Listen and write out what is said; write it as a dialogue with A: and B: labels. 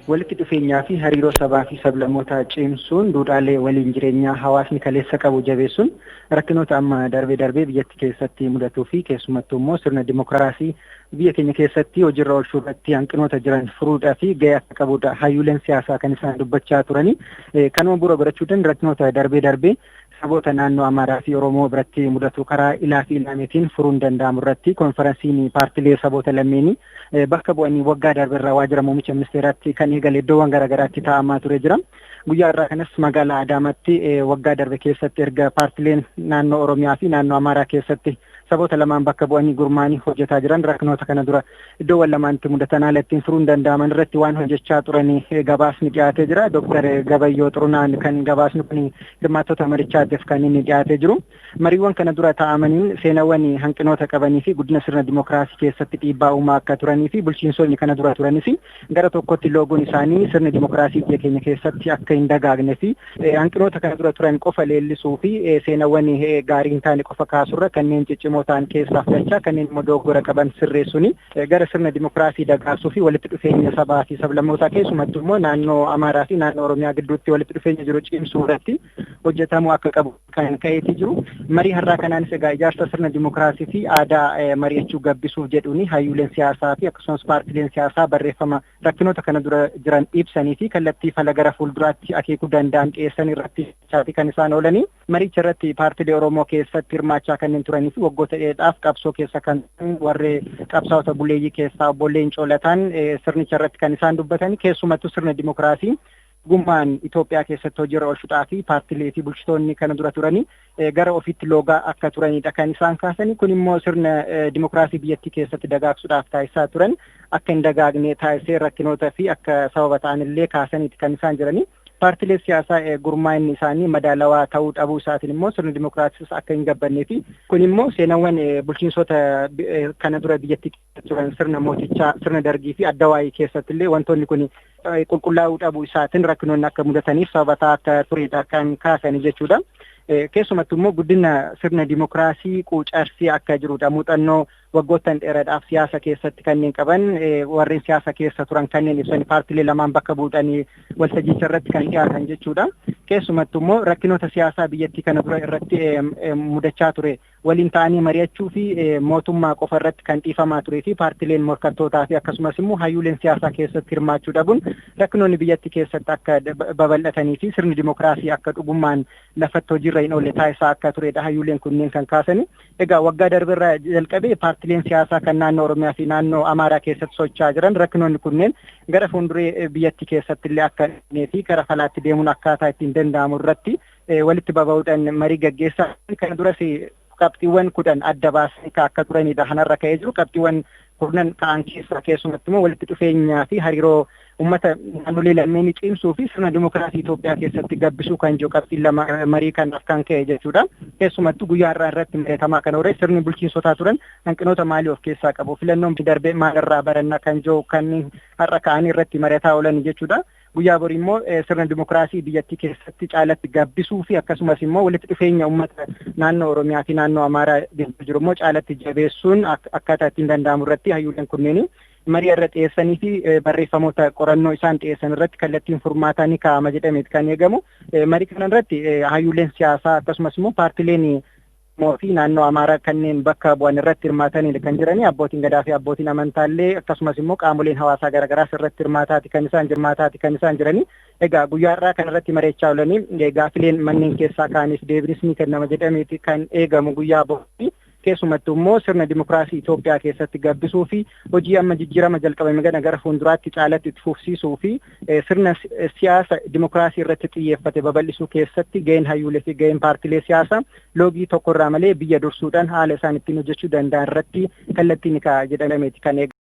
A: Walitti dhufeenyaa fi hariiroo sabaa fi sablammootaa cimsuun, duudhaalee waliin jireenyaa hawaasni kaleessa qabu jabeessuun, rakkinoota amma darbee darbee biyyatti keessatti mudatuu fi keessumattuu immoo sirna dimokiraasii biyya keenya keessatti hojiirra oolchuu irratti hanqinoota jiran furuudhaa fi gahee akka qabudha hayyuuleen siyaasaa kan isaan dubbachaa turanii. Kanuma bu'uura godhachuudhaan rakkinoota darbee darbee saboota naannoo Amaaraa fi Oromoo biratti mudatu karaa ilaa fi ilaameetiin furuun danda'amu irratti konferensiin paartilee saboota lameenii bakka bu'anii waggaa darbeerraa waajjira muummicha ministeeraatti kan eegale iddoowwan garaagaraatti taa'amaa ture jira. Guyyaa irraa kanas magaalaa Adaamaatti waggaa darbe keessatti erga paartileen naannoo Oromiyaa fi naannoo Amaaraa keessatti saboota lamaan bakka bu'anii gurmaanii hojjetaa jiran rakkinoota kana dura iddoowwan lamaanitti mudatan haala ittiin furuun danda'aman irratti waan hojjechaa turanii gabaasni dhiyaatee jira. Dooktar Gabayyoo Xurunaan kan gabaasni kun hirmaattota marichaatiif kan inni dhiyaatee jiru. Mariiwwan kana dura taa'amaniin seenawwan hanqinoota qabanii fi guddina sirna dimokiraasii keessatti dhiibbaa uumaa akka turanii fi bulchiinsonni kana dura turanis gara tokkotti loogoon isaanii sirni dimokiraasii biyya keenya keessatti akka hin dagaagne fi hanqinoota kana dura turan qofa leellisuu fi seenawwan gaarii hin taane qofa kaasurra kanneen ciccimoo ta'an keessaa fudhachaa, kanneen immoo dogoggora qaban sirreessuun gara sirna dimokiraasii dagaagsuu fi walitti dhufeenya sabaa fi sablammootaa, keessumattuu immoo naannoo Amaaraa fi naannoo Oromiyaa gidduutti walitti dhufeenya jiru cimsuu irratti hojjetamuu akka qabu kan ka'eetii jiru. Marii har'aa kanaanis egaa ijaarsa sirna dimokiraasii fi aadaa mari'achuu gabbisuuf jedhuuni hayyuuleen siyaasaa fi akkasumas paartileen siyaasaa barreeffama rakkinoota kana dura jiran ibsanii fi kallattii fala gara fuulduraatti akeekuu danda'an dhiyeessan irratti kan isaan oolanii. Maricha irratti paartilee Oromoo keessatti hirmaachaa kanneen turanii fi waggoota dheeraadhaaf qabsoo keessa kan warree qabsaa'ota buleeyyii keessaa obbo Leencoo Lataan sirnicha irratti kan isaan dubbatan, keessumattuu sirna dimokiraasii gummaan Itoophiyaa keessatti hojiirra oolchuudhaa fi paartilee fi bulchitoonni kana dura turanii gara ofiitti loogaa akka turanidha kan isaan kaasanii. Kun immoo sirna dimokiraasii biyyattii keessatti dagaagsuudhaaf taasisaa turan akka hin dagaagne taasisee rakkinoota fi akka sababa ta'anillee kaasaniiti kan isaan jiranii. Paartilee siyaasaa gurmaa'inni isaanii madaalawaa ta'uu dhabuu isaatiin immoo sirni dimokiraasiis akka hin gabbannee fi kun immoo seenawwan bulchiinsota kana dura biyyattii turan, sirna mootichaa, sirna Dargii fi addawaayii keessatti illee wantoonni kun qulqullaa'uu dhabuu isaatiin rakkinoonni akka mudataniif sababa akka turedha kan kaasanii jechuudha. Keessumattuu immoo guddina sirna dimokiraasii quucarsii akka jirudha. Muuxannoo waggoottan dheeraadhaaf siyaasa keessatti kanneen qaban, warreen siyaasa keessa turan kanneen ibsan paartilee lamaan bakka bu'uudhaan waltajjicha irratti kan dhiyaatan jechuudha. Keessumattuu immoo rakkinoota siyaasaa biyyattii kana dura irratti mudachaa ture waliin ta'anii mari'achuu fi mootummaa qofa irratti kan dhiifamaa turee fi paartileen morkattootaa fi akkasumas immoo hayyuuleen siyaasaa keessatti hirmaachuu dhabuun rakkinoonni biyyattii keessatti akka babal'atanii fi sirni dimokiraasii akka dhugummaan lafatti hojiirra hin oolle taasisaa akka turedha hayyuuleen kunneen kan kaasani. Egaa waggaa darbeerraa jalqabee paartileen siyaasaa kan naannoo Oromiyaa fi naannoo Amaaraa keessatti socho'aa jiran rakkinoonni kunneen gara fuulduree biyyattii keessatti illee akka fi gara falaatti deemuun akkaataa ittiin danda'amu irratti walitti baba'uudhaan marii gaggeessaa kana duras qabxiiwwan 10 adda baasanii akka turanidha kanarra ka'ee jiru. Qabxiiwwan 10 ka'an keessaa keessumatti immoo walitti dhufeenyaa fi hariiroo uummata naannolee lameenii cimsuu fi sirna dimokiraasii Itoophiyaa keessatti gabbisuu kan jiru qabxiin 2 marii kanaaf kan ka'e jechuudha. Keessumattuu guyyaa har'aa irratti mari'atamaa kan oole sirni bulchiinsotaa turan hanqinoota maalii of keessaa qabu, filannoon darbee maalirraa baranna kan jiru kanneen har'a ka'anii irratti mari'ataa oolan jechuudha. Guyyaa borii immoo sirna dimokiraasii biyyattii keessatti caalatti gabbisuu fi akkasumas immoo walitti dhufeenya uummata naannoo Oromiyaa fi naannoo Amaaraa gidduu jiru immoo caalatti jabeessuun akkaataa ittiin danda'amu irratti hayyuuleen kunneen marii irra dhiyeessanii fi barreeffamoota qorannoo isaan dhiyeessan irratti kallattiin furmaataa ni kaa'ama jedhameet kan eegamu. Marii kana irratti hayyuuleen siyaasaa akkasumas immoo paartileen fi naannoo Amaaraa kanneen bakka bu'an irratti hirmaatanidha kan jiranii. Abbootiin gadaa fi abbootiin amantaallee akkasumas immoo qaamoleen hawaasaa garaagaraas irratti hirmaataati kan isaan jiranii. Egaa guyyaa har'aa kan irratti mari'achaa oolanii gaafileen manneen keessaa ka'aniif deebinis ni kennama jedhameeti kan eegamu guyyaa borii. Keessumattuu immoo sirna dimokiraasii Itoophiyaa keessatti gabbisuu fi hojii amma jijjiirama jalqabame kana gara fuulduraatti caalatti itti fufsiisuu fi sirna siyaasa dimokiraasii irratti xiyyeeffate babal'isuu keessatti gaheen hayyuulee fi gaheen paartilee siyaasaa loogii tokkorraa malee biyya dursuudhaan haala isaan ittiin hojjechuu danda'an irratti kallattiin ni kaa'a jedhameeti kan eegamu.